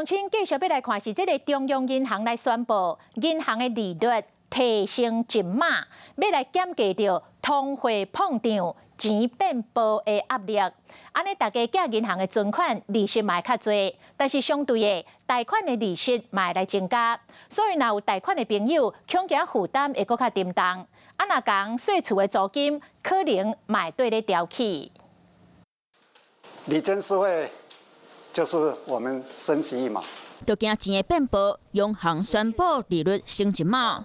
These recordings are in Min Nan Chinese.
鄉親繼續欲來看是這个中央銀行來宣布，銀行的利率提升一碼，欲來減低著通貨膨脹、錢變薄的壓力。按呢，大家借銀行的存款利息嘛會較濟，但是相對的，貸款的利息嘛會來增加。所以，若有貸款的朋友，恐驚負擔會閣較沉重。啊，若講稅厝的租金可能嘛會綴咧調起。理監事會就是我們升息一碼。就驚錢會變薄，央行宣布利率升一碼，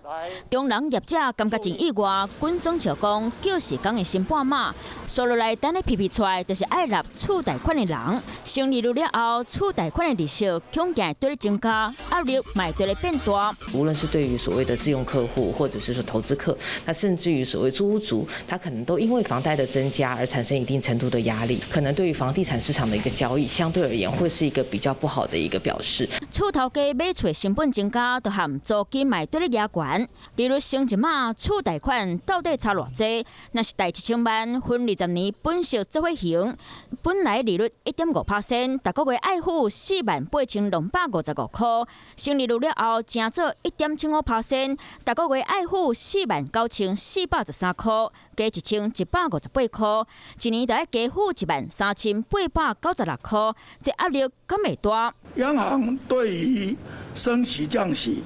中人業者感覺真意外，滾耍笑講，叫時工會升半碼，紲落來等咧皮皮出來，就是愛納厝貸款的人，升利率了後，厝貸款的利息恐驚會綴咧增加，壓力嘛會綴咧變大。無論是對於所謂的自用客戶，或者是說投資客，那甚至於所謂租屋族，他可能都因為房貸的增加而產生一定程度的壓力，可能對於房地產市場的一個交易，相對而言會是一個比較不好的一個表示。厝頭家買厝成本增加，就和租金嘛綴咧加懸。利率升一碼，厝貸款到底差偌濟？若是貸1000萬，分20年本息做伙還，本來利率1.5%，逐個月愛付48,255塊。升利率了後，成做1.75%，逐個月愛付49,413塊，加1,158塊，一年就愛加付13,896塊，這壓力敢會大？央行對於升息降息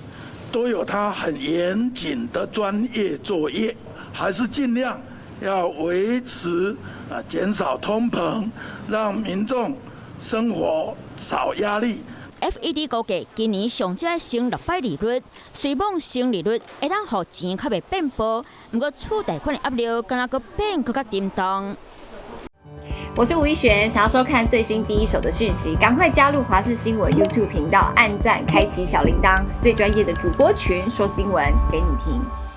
都有它很嚴謹的專業作業，還是盡量要維持啊，減少通膨，讓民眾生活少壓力。 FED 估計今年上少愛升六擺利率，雖罔升利率會當予錢較袂變薄，毋過厝貸款的壓力敢若閣變閣較沉重。我是吳一璇，想要收看最新第一手的訊息，趕快加入華視新聞 YouTube 頻道，按讚，開啟小鈴鐺，最專業的主播群說新聞給你聽。